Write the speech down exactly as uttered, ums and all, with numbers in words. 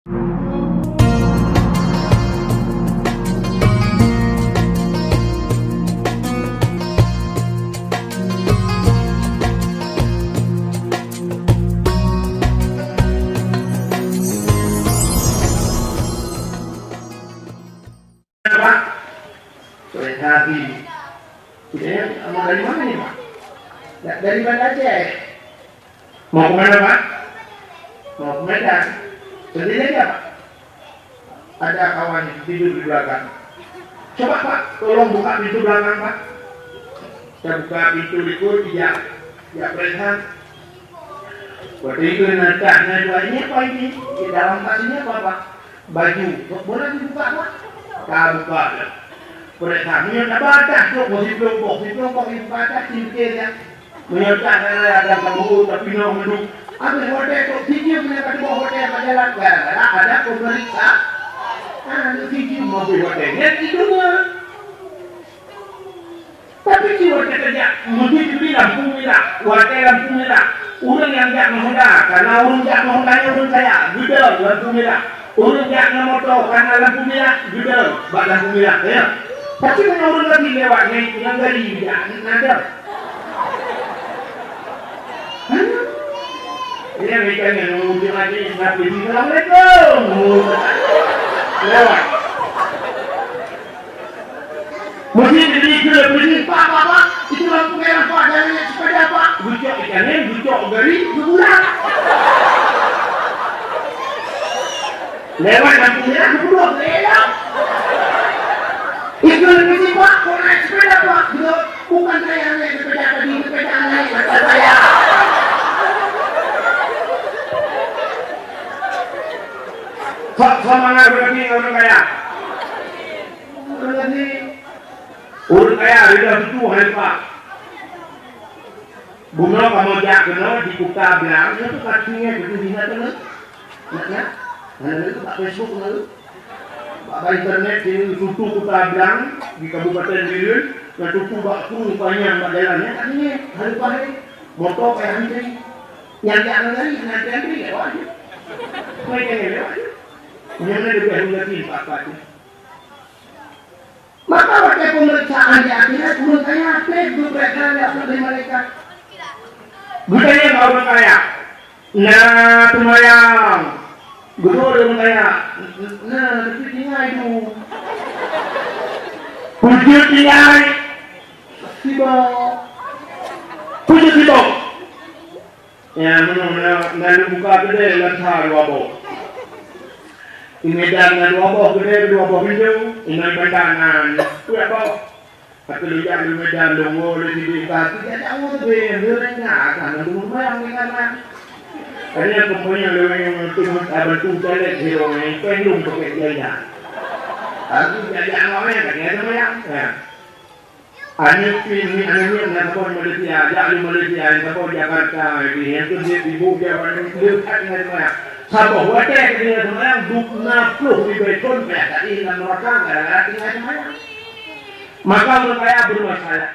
Pak, Sultan Haji. Sudah ya, mau dari mana ni, Pak? Da-, dari Banda Aceh. Mau ke mana, Pak? Mau ke Medan. Sendiri aja, Pak? Ada kawan tidur di belakang. Coba, Pak, tolong buka pintu belakang, Pak. Saya buka pintu likot, ijak, ijak peuriksa. Watèe itu na tah, na dua, "Ini apa ini? Di dalam tas ini apa, Pak?" "Baju." "Boleh dibuka, Pak?" Ka buka dah. Peuriksa, meunyoe na bak tah trok, meusiplôh boh, siplôh boh dibuka tah, cingkir ya. Meunyoe tah raya dan kamoe, tapi nyoe meunduek. Habéh watèe trok, sijeuem meunyoe ka teuboh watèe bak jalan, gara-gara ada pemeriksa. Ah, sijeuem habéh watèe. Nyan di dunia. Tapi cit watèe tajak meuteumèe lampu mirah, watèe lampu mirah, ureueng nyang jak ngon honda, karena ureueng jak ngon honda nyan ureueng kaya, geudong lampu mirah. Ureueng jak ngon moto, karena lampu mirah, geudong bak lampu mirah, ya. Tapi meunyoe ureueng lagi lewat nyan, ngon gari jak, na dong. Hah? Ini yang ikan yang ujung lagi, Nabi, "Assalamualaikum." Lewat. Meusti jadi ke, meusti, "Pak, Pak, Pak, itu lampu merah, Pak, jangan naik sepeda, Pak." Gucok ikan ni, gucok gari, geugulang. Lewat lampu merah, geugulang, lewat. Itu meusti, "Pak, kok naik sepeda, Pak?" Gitu. "Bukan saya naik sepeda tadi, sepeda naik, bukan saya." Sa-, sama ngai berarti ngon ureueng kaya. Ureueng kaya, ureueng kaya, rida tutoe hai, Pak. Bunoe kamoe jak keunoe di Kuta Blang, nyoe tu ka tinggai keu dunia tu, nah. Nah, nah. Nah, nah, bak Facebook, nah. Bak, bak internet, di tutoe Kuta Blang, di Kabupaten Bireuen, na tutoe bak kru panyang bak jalan, nyan ka tinggai, hai, Pak, hai. Moto payah antri. Nyang jak ngon gari, hana antri-antri, lewat je. Mereka lewat je. Nyan na leubeh ureueng gaki, Pak, Pak, tu. Maka watèe peumeriksaan di akhirat, ureueng kaya trép geupeuriksa lé Allah dari malaikat. Geutanyong bak ureueng kaya, "Na seumayang?" Geujaweueb lé ureueng kaya, "Na, tapi tinggai du." "Peue jeuet tinggai?" "Sibok." "Peue jeuet sibok?" Ya, meunoe na, na lôn buka keudè lam sa dua boh. Di Medan na dua boh keudè, dua boh pintoe, inoe Banda na peuet boh. Tapi lôn jak di Medan, lôn woe lé sideh ka, tapi jak jauh teuh, lôn ingat, ka na lôn mayang, ingat na. Tadi nyang komponi lôn nyang teuh, ah, bantu caleg, hiro, nyang pèng lôn pakai biaya. Aku jak jak ngon nyang, tak kira mayang. Ya. Aneuk pih, aneuk miet na saboh Malaysia, jak di Malaysia, nyang saboh Jakarta, di nyang tu di ibu Jawa ni, dekat dengan semayang. Saboh watèe tinggai semayang, dua puluh ribèe thôn payah tadi lam neuraka gara-gara tinggai semayang. Maka ureueng kaya bermasalah.